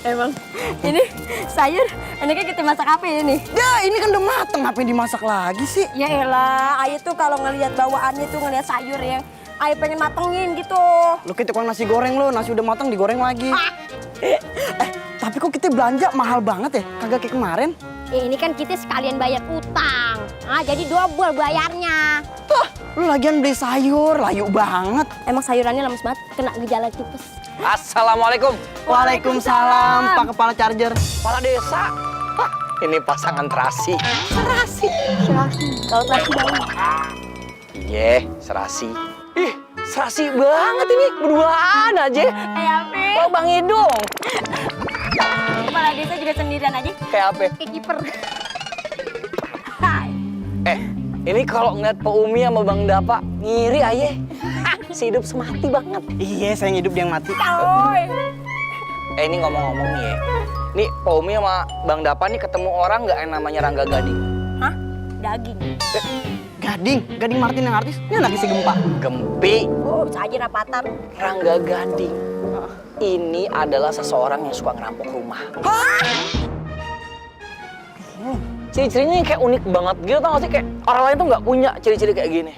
Emang ini sayur enaknya kita masak apa ini? Ya ini kan udah mateng, ngapain dimasak lagi sih? Ya elah, Ayu tuh kalau ngelihat bawaannya tuh ngelihat sayur yang Ayu pengen matengin gitu. Lu kayak tukang nasi goreng lo, nasi udah mateng digoreng lagi. Tapi kok kita belanja mahal banget ya? Kagak kayak kemarin. Ini kan kita sekalian bayar utang. Nah, jadi double bayarnya. Lu lagian beli sayur, layu banget. Emang sayurannya lemes banget, kena gejala tipes. Assalamualaikum. Waalaikumsalam, Pak Kepala Charger. Kepala desa. Hah, ini pasangan terasi. Serasi. Kalau terasi banget. Iya, serasi. Ih, serasi banget ini. Berduaan aja. Apa? Kalau Bang Hidung. Kepala desa juga sendirian aja. Kayak apa? Kayak kiper. Hai. Ini kalau ngeliat Pak Umi sama Bang Dapa, ngiri aja. Si hidup semati banget. Iya, saya hidup dia yang mati. Oi. Ini ngomong-ngomong nih ya. Nih, Pak Umi sama Bang Dapa nih ketemu orang nggak yang namanya Rangga Gading? Hah? Daging. Gading Martin yang artis, ini anak isi Gempa. Gempi. Oh, bisa aja rapatar. Rangga Gading. Ini adalah seseorang yang suka ngerampok rumah. Ciri-cirinya kayak unik banget gitu, tau gak sih? Kayak orang lain tuh nggak punya ciri-ciri kayak gini.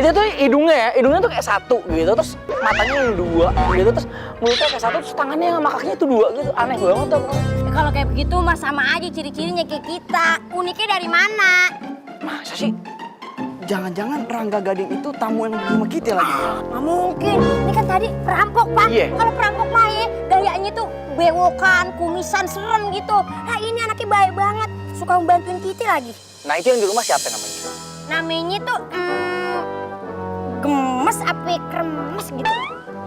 Itu tuh hidungnya tuh kayak satu gitu, terus matanya yang dua gitu, terus mulutnya kayak satu, terus tangannya sama kakinya tuh dua gitu. Aneh banget tuh. Kalau kayak begitu mah sama aja ciri-cirinya kayak kita. Uniknya dari mana? Masa sih? Jangan-jangan Rangga Gading itu tamu yang di rumah kita lagi. Nggak mungkin. Ini kan tadi perampok, Pak. Iya. Kalau perampok mah ya, gayanya tuh bewokan, kumisan, serem gitu. Nah ini anaknya baik banget. Suka membantuin kita lagi. Nah itu yang di rumah siapa namanya? Namanya tuh gemes apa kremes gitu.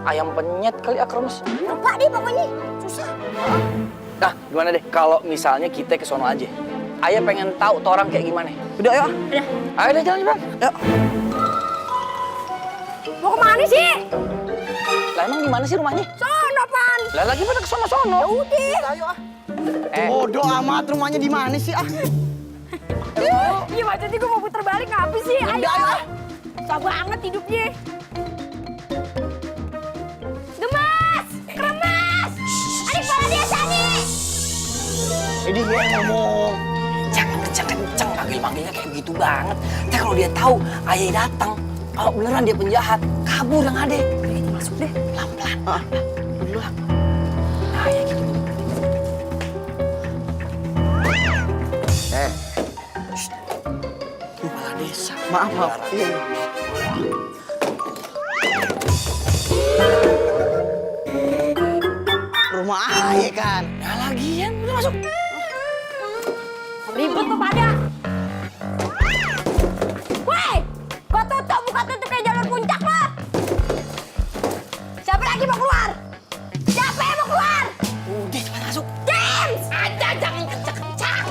Ayam penyet kali akromes. Lupa deh pokoknya. Susah. Nah gimana deh kalau misalnya kita ke sono aja? Ayah pengen tahu tuh orang kayak gimana. Udah ayo. Udah. Ayo deh jalan cepetan. Yuk. Mau kemana sih? Lah emang di mana sih rumahnya? Sono, Pan. Lah lagi pada ke sono-sono. Udah. Ayo ah. Bodoh amat, rumahnya di mana sih ah? Iya maksudnya gue mau puter balik ngapa sih? Ayo. Udah, ayo. Susah banget hidupnya. Gemes! Kremes! Adik kepala desa nih! Ini dia yang ngomong. Jangan kenceng-kenceng, panggil-panggilnya kayak begitu banget. Tapi kalau dia tahu ayah datang, kalau beneran dia penjahat, kabur yang ada. Kita masuk deh, pelan-pelan. Dulu lah. Nah, ya gitu. Shh. Kepala desa. Maaf. Iya. Rumah ayah kan. Nah, lagian udah masuk. Ribut tuh pada. Woi! Kok tutup, buka tutup kayak jalur puncak lo. Siapa lagi mau keluar? Siapa yang mau keluar? Udah cepat masuk. James! Aja jangan kencang-kencang.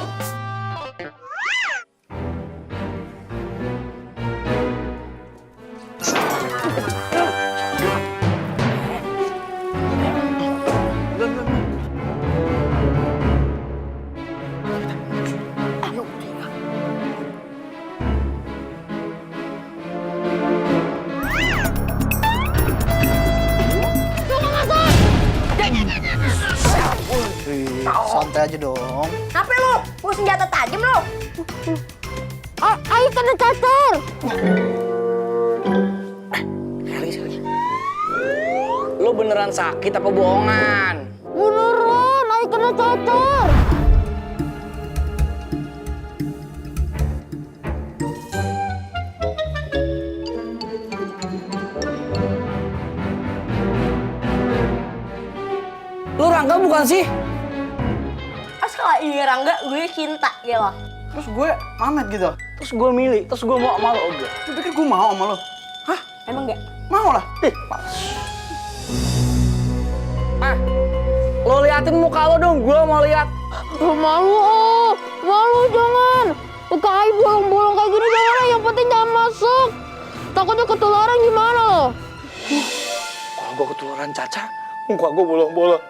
Santai aja dong. Apa lu? Mau senjata tajam lu? Ayo kena catur. Sekali. Lo beneran sakit apa bohongan? Beneran, ayo kena catur. Lo Rangga bukan sih? Asal iya Rangga, gue cinta ya loh. Terus gue mamet gitu. Terus gue milih, terus gue mau sama lo enggak? Lu pikir gue mau sama lo? Hah? Emang enggak? Mau lah. Lo liatin muka lo dong, gue mau lihat. Malu jangan. Muka air bolong-bolong kayak gini jangan, yang penting jangan masuk. Takutnya ketularan gimana lo? Kalau gue ketularan Caca, muka gue bolong-bolong.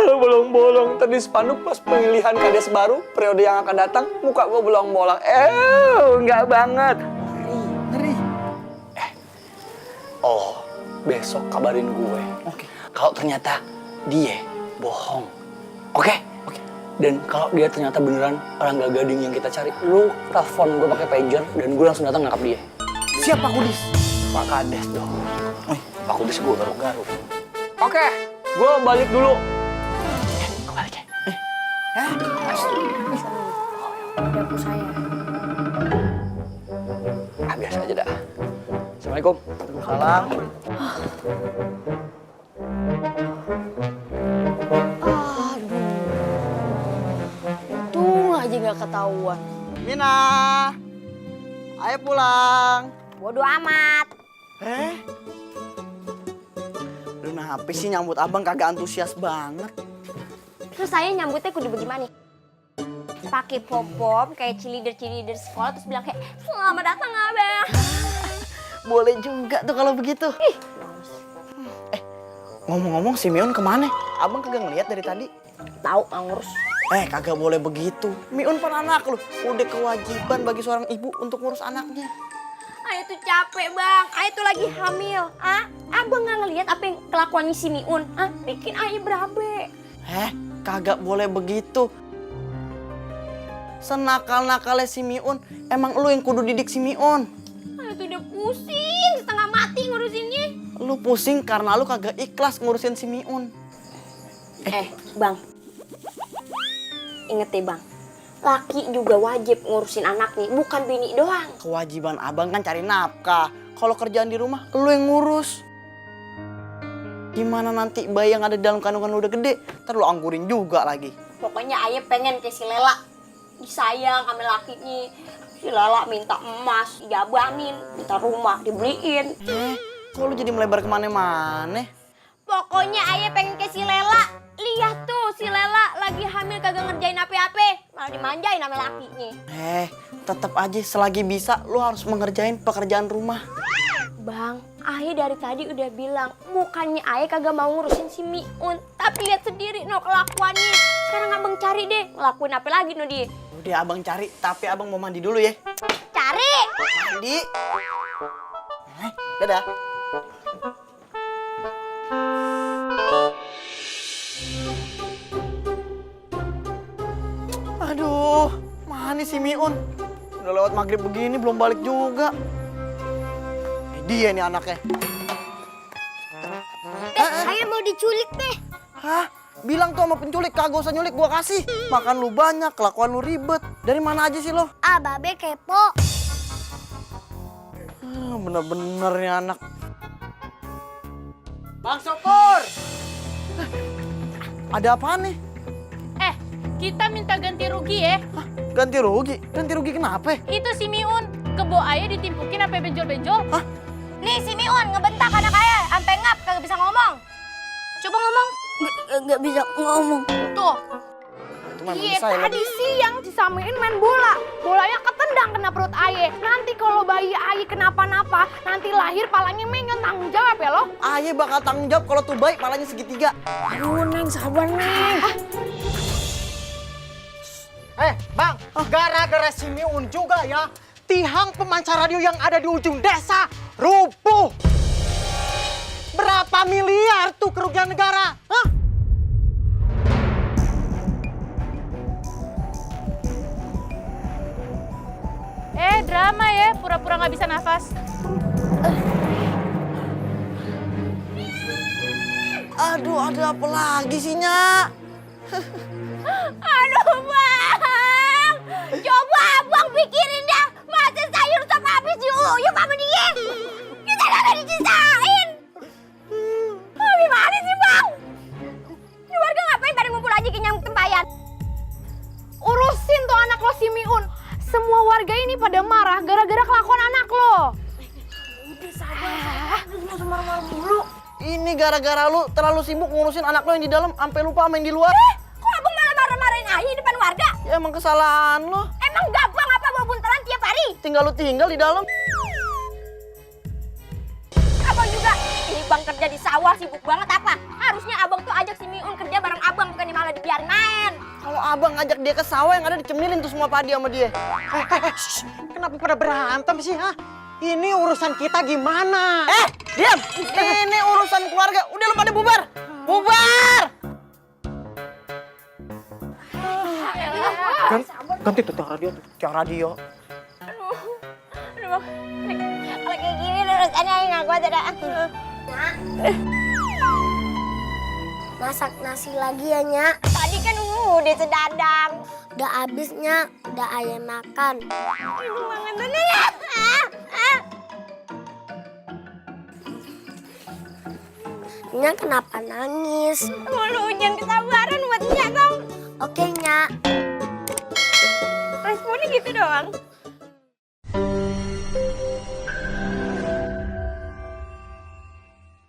Bolong-bolong. Tadi spanduk pas pemilihan kades baru, periode yang akan datang, muka gue bolong-bolong. Enggak banget. Ngeri. Besok kabarin gue. Oke. Kalau ternyata dia bohong. Oke? Dan kalau dia ternyata beneran Rangga Gading yang kita cari, lu telepon gue pakai pager dan gue langsung datang nangkap dia. Siap Pak Kudis. Pak Kades dong. Pak Kudis gue garuk-garuk. Oke, gue balik dulu. Gue balik ya. Dapur saya. Biasa aja dah. Assalamualaikum. Salam. Untung aja nggak ketahuan. Mina, ayo pulang. Bodoh amat. Lu apa sih nyambut abang kagak antusias banget? Terus saya nyambutnya kudu bagaimana? Pakai pom-pom kayak cheerleader sekolah terus bilang kayak selamat datang abang. Boleh juga tuh kalau begitu. Ngomong-ngomong si Miun kemana? Abang kagak ngeliat dari tadi. Tahu ngurus. Kagak boleh begitu. Miun pan anak lu. Udah kewajiban bagi seorang ibu untuk ngurus anaknya. Ayah tuh capek bang, ayah tuh lagi hamil. Abang nggak ngelihat apa yang kelakuannya si Miun? Bikin ayah berabe. Kagak boleh begitu. Senakal-nakalnya si Miun, emang lu yang kudu didik si Miun. Ayah tuh udah pusing, setengah mati ngurusinnya. Lu pusing karena lu kagak ikhlas ngurusin si Miun. Bang. Inget deh bang, laki juga wajib ngurusin anaknya, bukan bini doang. Kewajiban abang kan cari nafkah. Kalau kerjaan di rumah, lu yang ngurus. Gimana nanti bayi yang ada di dalam kandungan lu udah gede, ntar lu anggurin juga lagi. Pokoknya ayah pengen kayak si Lela, disayang sama lakinya. Si Lela minta emas, dijabanin, minta rumah, dibeliin. Kok lu jadi melebar kemana-mana? Pokoknya ayah pengen kayak si Lela. Lihat tuh si Lela lagi hamil kagak ngerjain apa-apa, malah dimanjain sama lakinya. Tetap aja selagi bisa lu harus mengerjain pekerjaan rumah. Bang, ayah dari tadi udah bilang, bukannya ayah kagak mau ngurusin si Miun, tapi lihat sendiri no kelakuannya. Sekarang abang cari deh, ngelakuin apa lagi no dia. Udah abang cari, tapi abang mau mandi dulu ya. Cari! Mandi. Dadah. Aduh, mana si Miun? Udah lewat maghrib begini belum balik juga. Dia nih anaknya. Saya mau diculik deh. Hah? Bilang tuh sama penculik, kagak usah nyulik, gua kasih. Makan lu banyak, kelakuan lu ribet. Dari mana aja sih lo? Babe kepo. Bener-bener nih anak. Bang Sopur! Ada apaan nih? Kita minta ganti rugi ya. Ganti rugi? Ganti rugi kenapa? Itu si Miun, kebo ayah ditimpukin sampai benjol-benjol. Nih si Miun ngebentak anak ayah, sampai ngap kagak bisa ngomong. Coba ngomong. Nggak bisa ngomong. Tuh, Itu memang iya bisa ya. tadi siang si Samiin main bola. Bolanya ketendang kena perut ayah. Nanti kalau bayi ayah kenapa-napa, nanti lahir palanya menyon, tanggung jawab ya lo. Ayah bakal tanggung jawab kalau tuh baik palanya segitiga. Aduh Neng, sabar Neng. Bang, gara-gara si Miun juga ya, tiang pemancar radio yang ada di ujung desa rubuh. Berapa miliar tuh kerugian negara? Drama ya, pura-pura nggak bisa nafas. Aduh, ada apa lagi sih, Nyak? Aduh bang, coba abang pikirin dah, masa sayur sop habis diuyup sama dia. Kita kagak dicisain. Gimana sih bang? Ini warga ngapain pada ngumpul aja kenyang tempayan? Urusin tuh anak lo si Miun. Semua warga ini pada marah gara-gara kelakuan anak lo. Udah sabar, nggak usah marah-marah mulu. Ini gara-gara lu terlalu sibuk ngurusin anak lu yang di dalam, sampai lupa main di luar. Kok abang malah marah-marahin ayah di depan warga? Ya emang kesalahan lo. Emang gampang apa bawa buntelan tiap hari? Tinggal lu tinggal di dalam. Abang juga, ini bang kerja di sawah sibuk banget apa? Harusnya abang tuh ajak si Miun kerja bareng abang, bukan malah dibiarin main. Kalau abang ngajak dia ke sawah yang ada dicemilin tuh semua padi sama dia. Kenapa pada berantem sih, ha? Ini urusan kita gimana? Diam! Ini urusan keluarga. Udah lu pada bubar. Bubar! Ganti tuh tiang radio tuh. Tiang radio. Aduh, Bang. Kalau kayak gini terusannya Ayah nggak kuat ada. Masak nasi lagi ya, Nyak. Tadi kan udah sedadang. Udah habis, Nyak. Udah ayah makan. Ibu banget bener ya. Nyak kenapa nangis? Mau lu ujian kesabaran buat Nyak dong. Oke, Nyak. Responnya gitu doang.